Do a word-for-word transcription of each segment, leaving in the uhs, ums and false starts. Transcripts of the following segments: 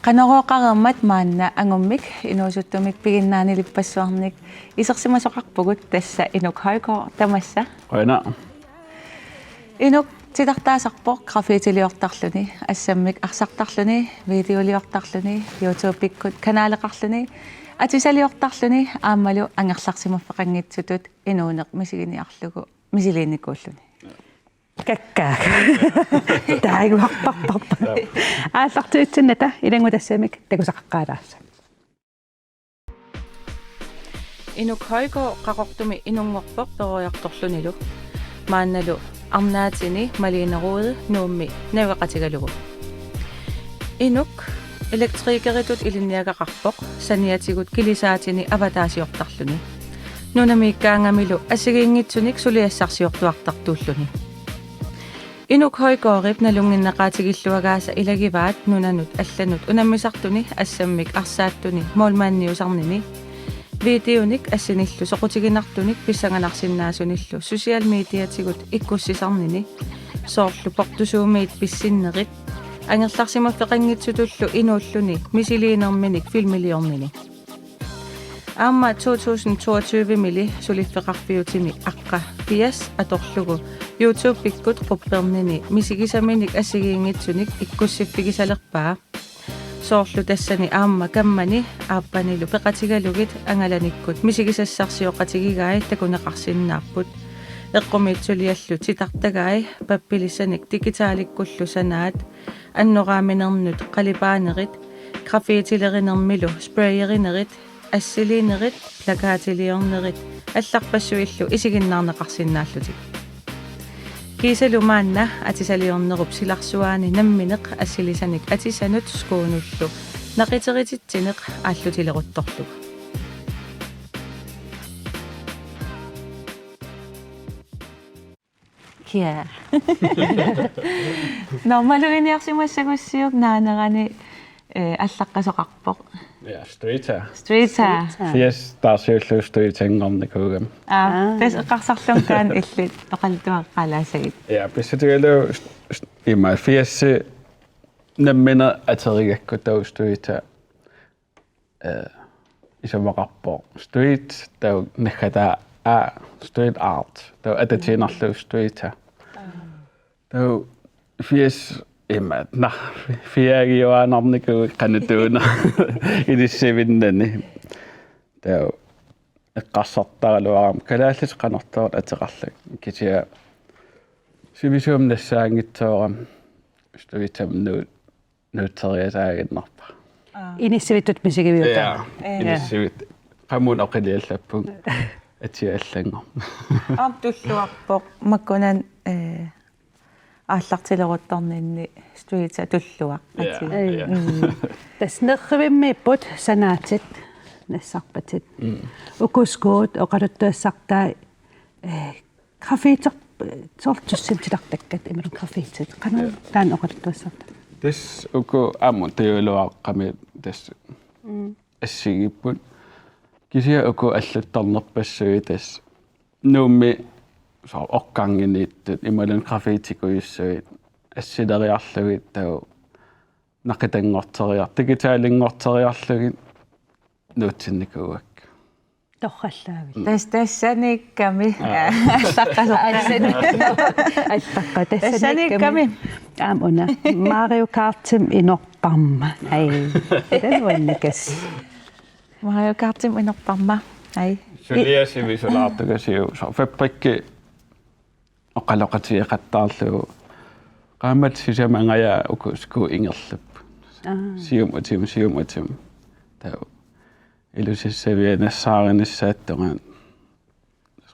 Qanorooqareermat maanna angummik inuusuttumik piginnaanilippassuarnik isersimasoqarpugut, tassa Inuk Højgaard, tamassa. Qujanaq. Inuk titartaasarpoq graffitiliortarluni, assammik arsartarluni, videoliortarluni, YouTube-ikkut kanaleqarluni, atisaliortarluni aammalu angerlarsimaffeqanngitsutut inuuneq misiginiarlugu misiliinikuulluni. Kakkaak. Taaguarparparput. Aallartuitsinnata ilanngutassiamik takusaqaqqaalaassaaq. Inuk Højgaard Qaqortumi inunngorpoq peroriartorlunilu. Maannalu arnaatini Malene Rohde Nuummi naveqatigalugu. Inuk elektrikeritut ilinniagaqarpoq saniatigut kilisaatini avataasiortarluni. Nunamiikkaangamilu assigiinngitsunik suliassarsiortuartartuulluni. Inuk Højgaardip nalunnginneqaatigilluagaasa ilagivaat nunanut allanut unammisartuni assammik arsaattuni målmandiusarnini, videonik assinillu soqutiginartunik pissanganarsinnaasunillu social mediatigut ikkussisarnini, soorlu portusuumiit pissinnerit, angerlarsimaffeqanngitsutullu inuulluni misiliinerminik filmiliornini. Aamma to tusind toogtyve-mili suliffeqarfiutimi aqqa firs atorlugu YouTube-ikkut quppernini misigisaminik assigiinngitsunik ikkussiffigisalerpaa. Soorlu tassani aamma kammani aappanilu peqatigalugit angalanikkut misigisassarsioqatigigai takuneqarsinnaapput. Eqqumiitsuliallu titartagai pappilissanik digitalikkullu sanaat, annoraaminermut qalipaanerit, graffitilerinermilu sprayerinerit, assiliinerit, plakatiliornerit allarpassuillu isiginnaarneqarsinnaallutik. Kiisalu maanna atisaliornerup silarsuaani nammineq assilisanik atisanut skuunullu naqiterititsineq aallutileruttorlugu. Kia. Nå, maluginiarsimassagussiuk naanerani, eh, allaqqasoqarpoq. Ja, Streeter. Streeter. Streeter. Firs taarsiullugu Streeterinngornikuugami. Aa, aa, tassa eqqarsarlunga aamma illit oqaluttuaqqaalaassagit. Ja, pissutigalugu st-, st-, ima firs nammineq aterigakku taava Streeter eh, isumaqarpoq. Street, taava naggataa A, street art. Taava atatiinnarlugu Streeter. Taava firs ima, nah, fiagiuaannarnikuuvoq qanoq tuuna inissivinnani. Taava eqqarsartaraluarama kalaallisut qanortoq ateqarluni. Kisianni sivisuumik nassaanngitsoorami Streetermut nuut nuutseriasaaginnarpara. Aa. Inissivittut misigiviutaa. Ja, ja. Inissivit. Qamuuna oqiliallappunga. Atia allanngormat. Aamma tulluarpoq makkunani, eh, aallartileruttorninni Streeter tulluaq. Ja, atia. Ja. Mm. Tassa nerrivimmiipput sanaatit nassarpatit. Mm. Uku skuut oqaluttuassartai, eh, graffiti, soorlu tussimik titartakkat imaluunniit graffitit. Qanoq, ja, taanna oqaluttuassarta? Tassa uku aamma tajugaluaqqamik tassa, mm, assigiipput. Kisianni uku allattornerpassuit tassa Nuummi soorlu oqarnginnittut imaluunniit graffitikujussuit assileriarlugit taava naqitanngorteriar-, digitalinngorteriarlugit nuutsinnikuuakka. Torrallaavik. Tas-, tassaniikkami. Aa. Allaqqasoq. Allaqqasoq. Tassaniikkami. Tassaniikkami. Aamma una. Mario Kartimi inorparma. Ai. Taanna uannikas. Mario Kartimi inorparma. Ai. Suliaq sivisulaartukasiuk. Soorlu fabrikki oqaloqatigeqattaarlugu. Qaammatit sisamangajaa uku skuut ingerlapput. Aa. Siumut atimut, siumut atimut. Taava ilusissaviat nassaarinissaat tungaanut.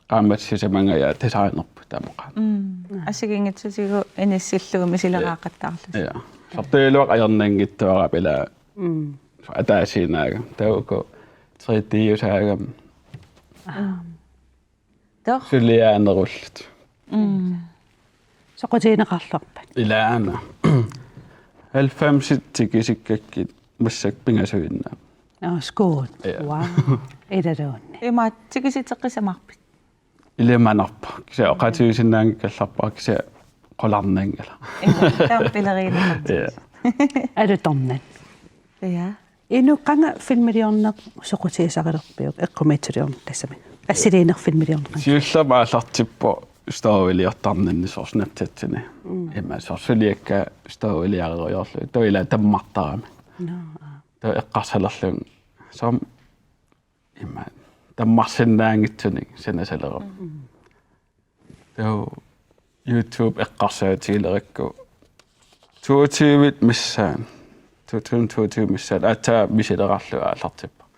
Qaammatit sisamangajaa designerput taamaqaat. Mm. Assigiinngitsutigut inissillugu misileraaqattaarlusi. Ja. Soorlu tajugaluaq ajornanngitsuararput ilaa. Mm. Soorlu ataasiinnaagami. Taava uku tre D-usaagami. Mm. Tor. Suliaanerullutik. Mm. Soqutigineqarluarpat. Ilaana. Halvfemsit tikisikkakkit massakkut pingasuinnaat. Nå, skuut. Ja. Wow. Ilaluunniit. Ima tikisiteqqissamaarpit? Ilimanarpoq. Kisianni oqaatigisinnaanngikkallarpara kisianni qularnanngilaq. Ima, taama pileriineqartut. Ja. Alutornaq. Ja. Inuk, qanga filmiliorneq soqutigisarilerpiuk, eqqumiitsuliorneq tassami? Assiliineq filmiliorneq. Siullermik aallartippoq storyliortarninni soorlu Snapchatimi. Mm. Ima soorlu suliakka storyliarerujoorlugit. Taava ila tammartarami. Nå, aa. Taava eqqarsalerlunga. Soorlu ima tammarsinnaanngitsunik sanasalerama. Mm. Taava YouTube eqqarsaatigilerakku toogtyve missaani, to tusind toogtyve missaani, aatsaat misileqarlugu aallartippoq.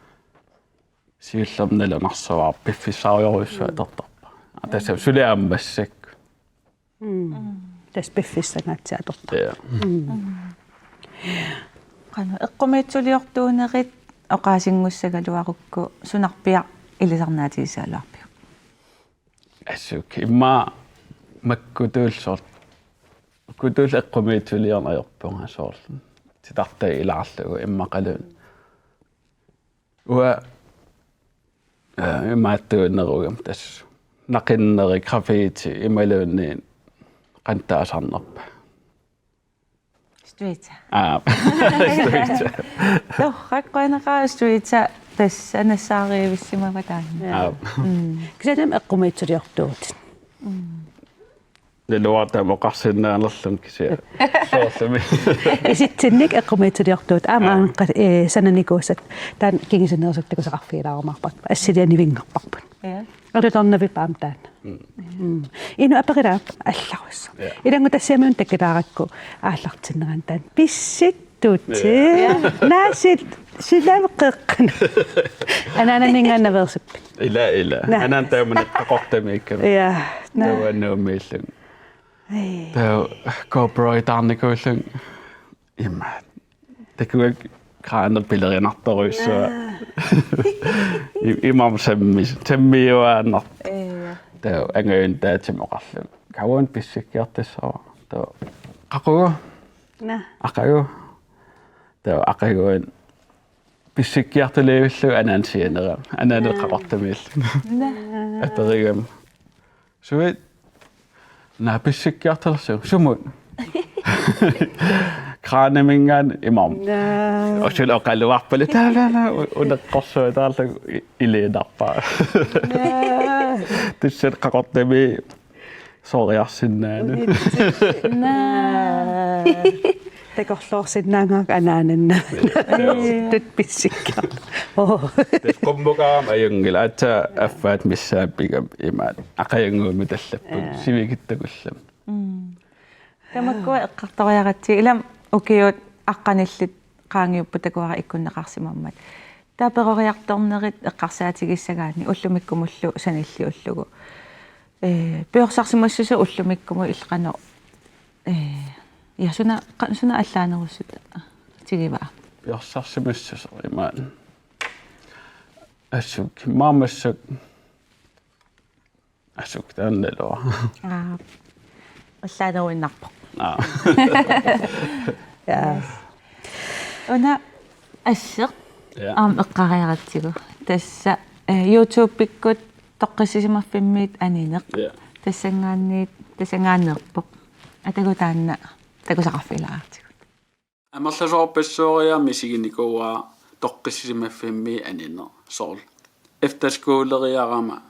Siullermik nalunarsuaq piffissarujorujussuaq atortarpara. Aa, tassa suli aamma massakkut. Mm. Tassa piffissangaatsiaq atortarpara. Ja. Mm. Qanoq eqqumiitsuliortuunerit oqaasinngussagaluarukku sunarpiaq ilisarnaatigissagaluarpiuk? Assut immaqa makkutuullu soorlu. Makkutuullu eqqumiitsuliorneq ajorpunga soorlu. Titartaat ilaarlugu immaqalu. Uanga, eh, imaattuunnerugama tassa. Naqinneri, graffiti, imaluunniit qanoq taasarnerpaat. Streeta. Aa. Streeta. Torrak, qujanaqaaq, streeta tassa nassaarivissimavaa taanna. Ja. Aa. Mm. Kisianni eqqumiitsuliortuutit. Mm. Naluara taama oqarsinnaanerlunga kisianni. Soorlumi. Isitsinnik eqqumiitsuliortuutit. Aamma, aa, aaneqqa-, ee, sananikuusat. Taanna kingusinnerusukkut takusaqarfigilaarumaarparput. Assilianivinngorparput. Ja. Alutornavippoq aamma taanna. Mm. Mm. Inuk, aperilaarpa allarussaaq. Ja. Ilanngutassaminut takilaarakku aallartinnerani taanna. Pissittutit. Ja. Naasit silameqeqqan. Anaananinngaannaveersippit? Ila, ila. Naa. Anaana taamani qaqortamiikkami. Ja. Naa. Taava Nuummiillunga. Ei. Taava GoPro-itaarnikuullunga. Ima. Takugakkit kraanip pilerinartorujussuaq. Naa. I-, imarmi sammi-, sammiuaannartoq. Ja. Taava angajuntaatsimut oqarlunga. Kauan pissikkiartussavara. Taava. Qaqugu? Naa. Aqagu? Taava aqaguani pissikkiartulivillugu anaana sianerami. Anaana, naa, qaqortamiillunga. Naa. Aperigama. Suit? Naa, pissikkiartulersugut. Sumut? Kraniminngaanniit imarmi. Naa. Usuloqaluarpali taalaana u-, uneqqorsuataarlugu i-, iliinnarpaa. Naa. Tussat qaqortamiit sooriarsinnaanani. Unitsi-, naa. Takorloorsinnaanngilakka anaanannut. Tut pissikka. Oo. Tassa qummukarama ajunngilaq, aatsaat affaata missaani pigami imaat. Aqaguani tallapput. Ja. Sivikitsukullugit. Mm. Tamakkua eqqartoriaratsigit, ilami ukiut aqqanillit qaangiupput takuara ikkunneqarsimammat. Taava peroriartornerit eqqarsaatigissagaanni ullumikkumullu sanilliullugu. Ee, piorsarsimassuseq ullumikkumut illit qanoq, ee, ja, suna, qa-, suna allaanerussutigivaa? Piorsarsimassuseq imaat. Assut, maammassuk. Assut taannaluaq. Aa. Allaaneruinnarpoq. Aa. Ja. Una Asseq. Ja. Aamma eqqariaratsigu. Tassa, eh, YouTube-ikkut Toqqissisimaffimmiit anineq. Ja. Tassanngaanniit, tassanngaanneerpoq. Atagu taanna takusaqarfigilaartigu. Amerlasoorpassuariarmat isiginikuuara Toqqissisimaffimmiit anineq. Soorlu efterskoleriarama,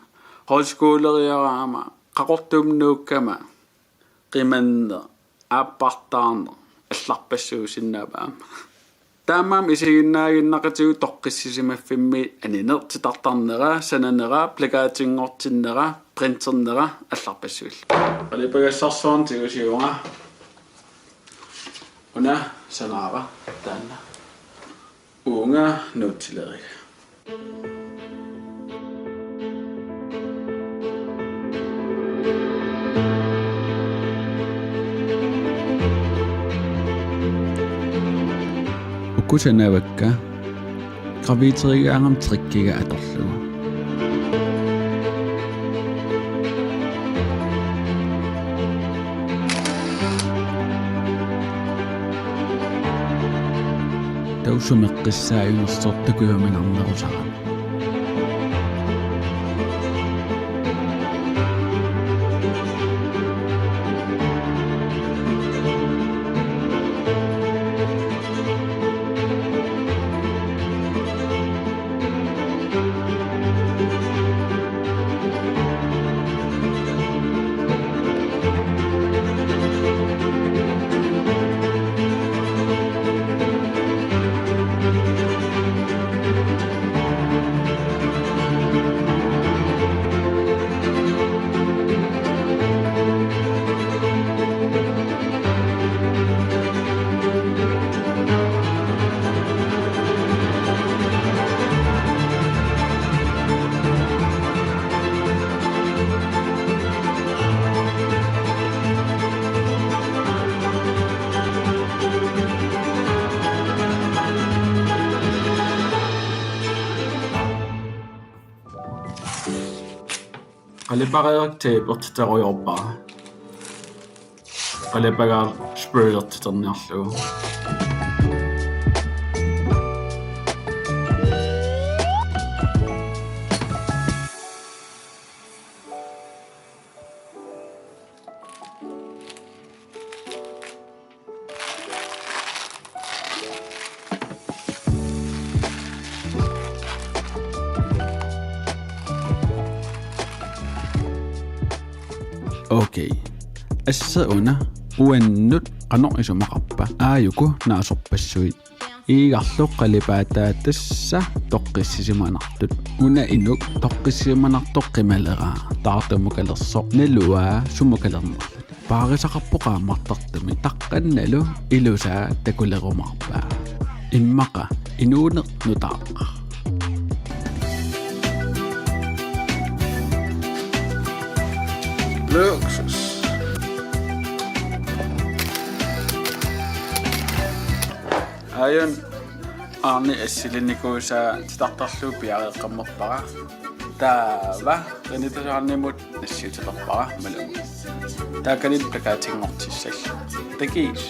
højskoleriarama, Qaqortup nuukkama, qimanneq, aappartaarneq, allarpassuusinnaavaat aamma. Taamaammat isiginnaaginnaqatigut Toqqissisimaffimmiit anineq, titartarnera, sananera, plakatinngortinnera, printernera, allarpassuillu. Qalipagassarsuarnik tigusivunga. Una sanaara taanna. Uunga nuutsileriga. Uku sanavakka, graviterigaangama trickiga atorlugu. Sumeqqissaajunersortakujuminarnerusarami. Qalipareerakku tape ertiterujoorpara. Qalipagaaq spray ertiterniarlugu. Okay. Assa una uannut qanoq isumaqarpa? Aajuku naasorpassuit. Iigarlu qalipaataat tassa toqqissisimanartut. Una inuk toqqissisimanartoq qimaleraa, taartumukalersoq, naluaa sumukalernerluta. Paarisaqarpoq qaammartartumik, taqqannalu ilusaa takulerumaarpaa. Immaqa inuuneq nutaaq. Luksus. Aajuna Arne assilinnikuusaa titartarlugu piareeqqammerpara. Taava qinitasuarnimut nassiutilerpara malunnarpoq. Taakaniittut plakatinngortissallugu. Takuss.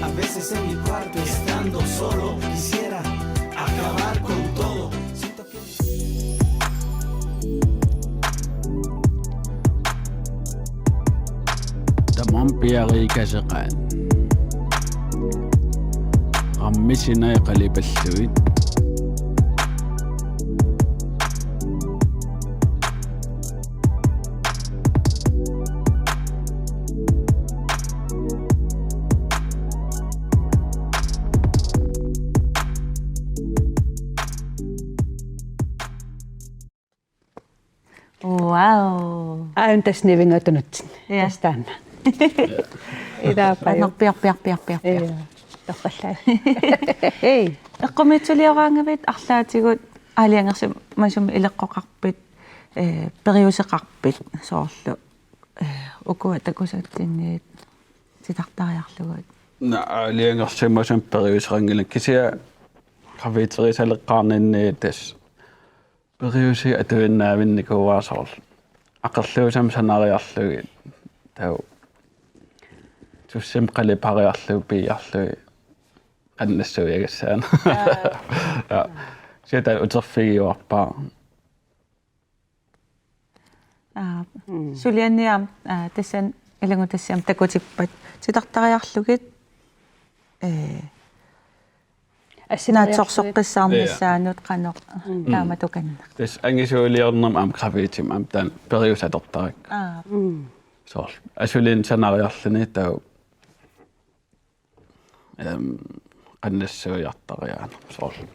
A veces en mi cuarto estando solo quisiera acabar con todo. Siento que Tamarmik piareeqqaseqaat. Qammisinai qalipallugit. Wow. Aajuna tassa nivinga tunutsinni. Ja. Tassa taanna. Ilaapaju. Anor piar, piar, piar, piar, piar. Ja. Torrallaat. Hej. Eqqumiitsulioraangavit arlaatigut aalajangersimasumik ileqqoqarpit, eh, periuseqarpit soorlu, eh, ukua takusatsinniit titartariarlugit? Naa, aalajangersimasumik periuseqanngilanga kisianni graviditerisalerneqarninni tassa periuseq atuinnaavinnikuuara soorlu. Aqerluusamik sanariarlugit. Taava. Sussamik qalipariarlugit piiarlugit. Qannassuiagassaana. Aa. Ja. Siuta uterfigiuarpaa. Aa, mm. Sulianniam, aa, tassani ilanngutassiami takutippat titartariarlugit, ee, assineriarlugit. Naatsorsoqqissaarnissaanut qanoq, mm, taamatukanneq. Tassa angisuuliornermi aamma graviditimik aamma taanna periuseq atortarakku. Aa. Mm. Soorlu asuliinnaq sanariarluni taava Ehm, qannassuiartariaanera soorlu.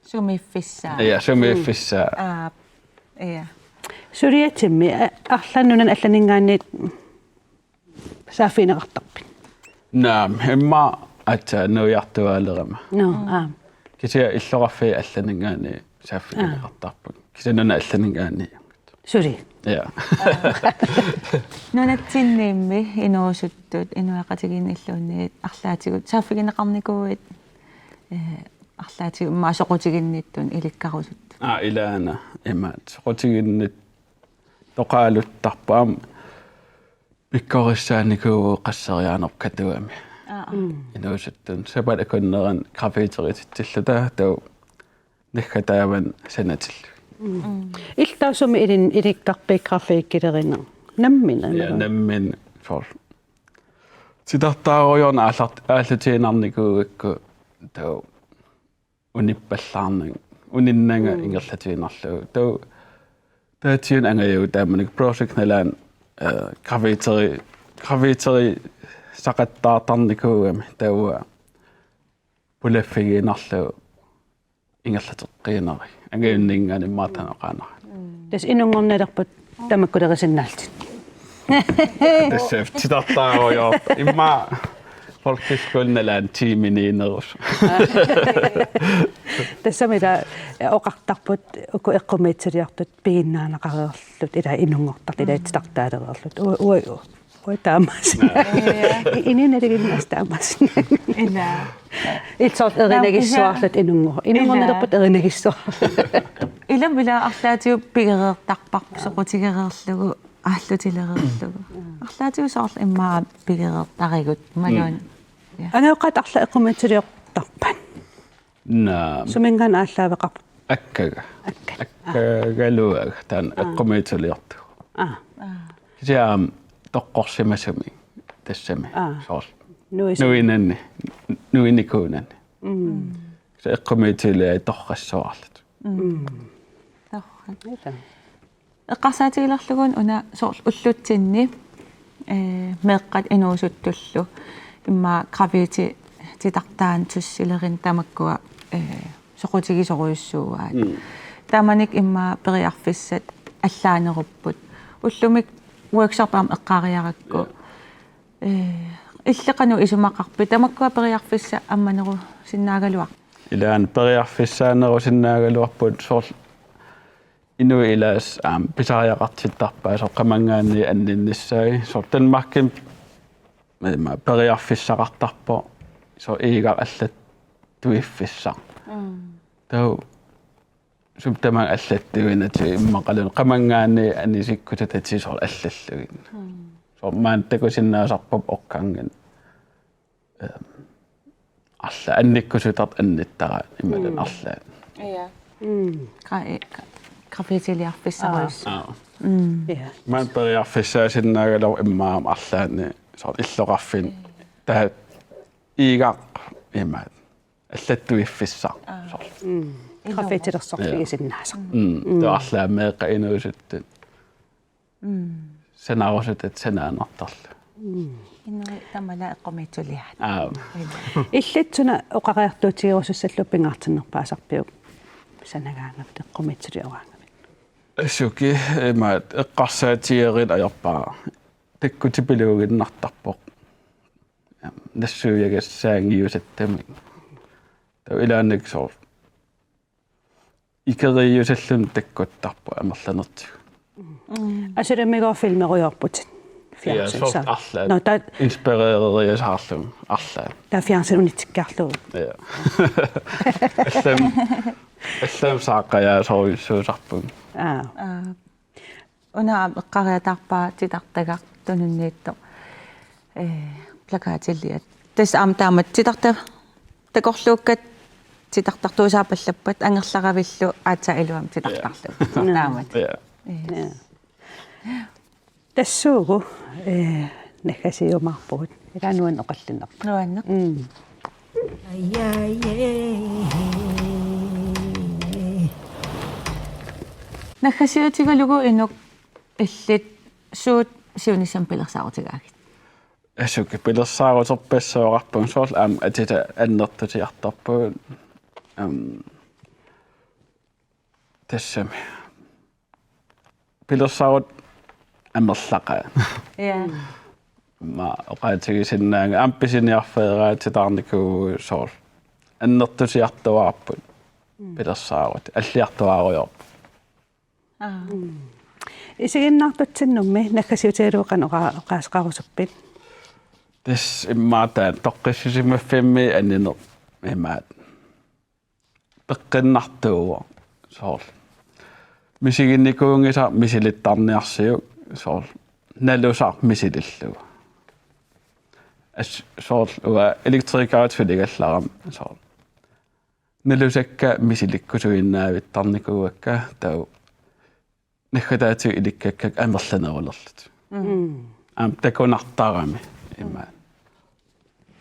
Sumiiffissaa. Ja, sumiiffissaa. Mm. Aa, ja. Suliatimmi, a-, arlaannik nunani allaninngaanniit saaffigineqartarpit? Naamik, immaqa aatsaat nuiartuaalerama. Nå, aap. Kisianni illoqarfiit allaninngaanniit saaffigineqartarput. Kisianni nunani allaninngaanniit. Suli. Ja. Nunatsinniimmi inuusuttut, inuiaqatigiinniilluunniit arlaatigut saaffigineqarnikuuit, eh, arlaatigut immaqa soqutiginnittut ilikkarusuttut? Aa, ilaana imaat. Soqutiginnittoqaluttarput aamma pikkorissaanikuuvugut qasseriaanerput Katuami. Aa. Mm. Inuusuttut sapaatip akunnerani graffitiritsilluta taava naggataavani sanatillugit. Mm. Mm. Illit taava sumi ilin-, ilikkarpit graffittilerineq? Nammineq? Ja, nammineq soorlu. Titartaarujoorneq aallart-, aallutiinnarnikuugakku taava unippallaarnanga, uninnanga Mm. ingerlatiinnarlugu. Taava taatiun angajuut taamanikkut Project Nalaani, eh, graffitiri-, graffitirisaqattaartarnikuugami taava pulaffigiinnarlugu ingerlateqqiinnarlugu. Angajunninngaanniit immaqa taanna oqaannarlugu. Tassa inunngornilerput tamakkulerisinnaallutit. Tassa titartaarujoortoq. Immaqa folkeskole nalaani tiiminiinnerusut. Tassami ila oqartarput uku eqqumiitsuliortut piginnaanaqareerlutik ila inunngortartut ila Mm. titartaalereerlutik. Uu, uu, uu. Ui, taamaassinnaavoq. Naa. Ja. I-, inuit nalinginnaasut taamaassinnaavoq. Ila. Illit soorlu erinagissuarlutit inunngor-, inunngornilerput erinagissuarlutit. Ilami ila arlaatigut pigereertarparput soqutigereerlugu, aallutilereerlugu. Arlaatigut soorlu immaqa pigereertarigut, imaluunniit. Mm. Ja. Angajoqqaat arlaat eqqumiitsuliortarpat? Naa. Suminngaanniit aallaaveqarpit? Akkaga. Akkaga. Akkagaluaga taanna Aa. eqqumiitsuliortugut. Aa. Aa. Kisianni aamma toqqorsimasumik tassami. Aa. Soorlu. Nuisumik. Nuinani. Nuinikuunani. Mm. Kisianni eqqumiitsuliai torrassuarlutik. Mm. Mm. Torrak. Ila. Eqqarsaatigilerlugu una soorlu ullutsinni, eh, meeqqat inuusuttullu immaqa graffiti titartaanut tussilerineq tamakkua, eh, soqutigisorujussuuaat. Mm. Taamanikkut immaqa periarfissat allaanerupput. Ullumikkut workshop aamma eqqaariarakku. Ja. Eh, illit qanoq isumaqarpit? Tamakkua periarfissat ammanerusinnaagaluarpit? Ilaanni periarfissaanerusinnaagaluarput soorlu inuit ilaasa aamma pisariaqartittarpaat soorlu qamanngaanniit anninnissaat. Soorlu Danmarkimi ima periarfissaqartarpoq soorlu iigaq allattuiffissaq. Mm. Taava sumi tamaanga allattuinatigut immaqaluunniit qamanngaanniit anisikkutitatsisoq allallugit. Mm. Soorlu maani takusinnaasarput oqarnanga, ehm, arlaat annikkusutartut annittaraat imaluunniit Mm. arlaat. Ja. Mm. Gra-, eh, gra-, graffitiliarfissarujussuuvoq. Aa. Mm. Ja. Maani periarfissaasinnaagaluarpoq immaqa arlaanni soorlu illoqarfinni taava iigaq imaat allattuiffissaq. Aa. Soorlu. Mm. Ilumut. Graffitilersorfigisinnaasaq. Mm. Mm. Taava arlaat meeqqat inuusuttut. Mm. Sanarusutat sanaannartarlugit. Mm. Inuit tamarmik eqqumiitsuliaat. Aa. Ilumut. Illit suna oqariartuutigerusussallugu pingaartinnerpaasarpiuk sanagaangavit eqqumiitsulioraangavit? Asuki imaat eqqarsaatigereerneq ajorpara. Takkutipiluuginnartarpoq. Nassuiagassaanngiusattamik. Taava ilaanni soorlu ikeriiusalluni takkuttarpoq amerlanertigut. Mm. Asulimigooq filmerujoorputit. Ja, fjernsynsaq. Soorlu arlaat. Nå, taava inspirereriasaarluni arlaat. Taava fjernsyn unitsikkiarlugu. Ja. Allamik, allamik saaqqajaasorujussuusarpugut. Aa. Aa. Una aamma eqqariataarpara titartagaq tununniittoq, eh, plakatiliat. Tassa aamma taamatut titartagaq takorluukkat titartartuusaapallappat angerlaravillu aatsaat iluamik titartarlugit. Aa. Taamatut. Ja. Yes. Ja. Tassuugu, eh, naggasiumaarpugut. Ila nuanneq oqallinnerpoq. Nuanneq. Mm. Naggasiutigalugu Inuk, illit suut siunissami pilersaarutigaagit? Asuki pilersaaruterpassuaqarpunga soorlu aamma atitat annertusiartorpagut. Aamma tassami. pilersaarutit amerlaqaat. Ja. Aamma oqaatigisinnaanngilanga aamma pisiniarfeeraatitaarnikuuvugut soorlu. Annertusiartuaarput pilersaarutit. Alliartuaarujoorput. Aa. Isiginnaartutsinnummi naggasiutigalugu qanoq oqa-, oqaaseqarusuppit? Tassa immaqa taanna toqqissisimaffimmi anineq imaattoq. Peqqinnartuuvoq soorlu. Misiginnikuunngisara misilittarniarsiuk soorlu. Nalusara misilillugu. As soorlu uanga elektrikeritut suligallarama soorlu. Nalusakka misilikkusuinnaavittarnikuuakka taava naggataatigut ilikkakkakka amerlanerulerlutik. Mm. Aamma takunartarami ima.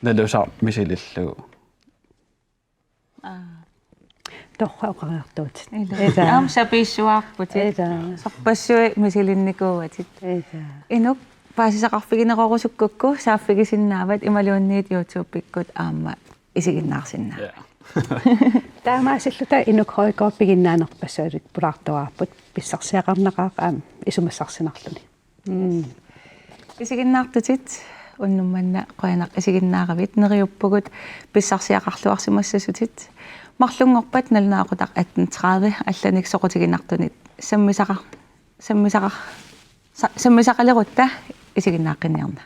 Nalusara misilillugu. Aa. Torrak oqariartuutit. Ila. Ila. Aamma sapiissuarputit. Ila. Sorpassuit misilinnikuuatit. Ila. Inuk paasisaqarfiginerorusukkukku saaffigisinnaavat imaluunniit YouTube-ikkut aamma isiginnaarsinnaavat. Ja. Taamaasilluta Inuk Højgaard piginnaanerpassualik pulaartuaarput pissarsiaqarnaqaaq aamma isumassarsinnarluni. Mm. Isiginnaartutit unnuk manna qujanaq isiginnaaravit, neriuppugut pissarsiaqarluarsimassasutit. Marlunngorpat nalunaaqutaq atten tredive allanik soqutiginartunit sammisaqar-, sammisaqar-, sa-, sammisaqalerutta isiginnaaqqinniarna.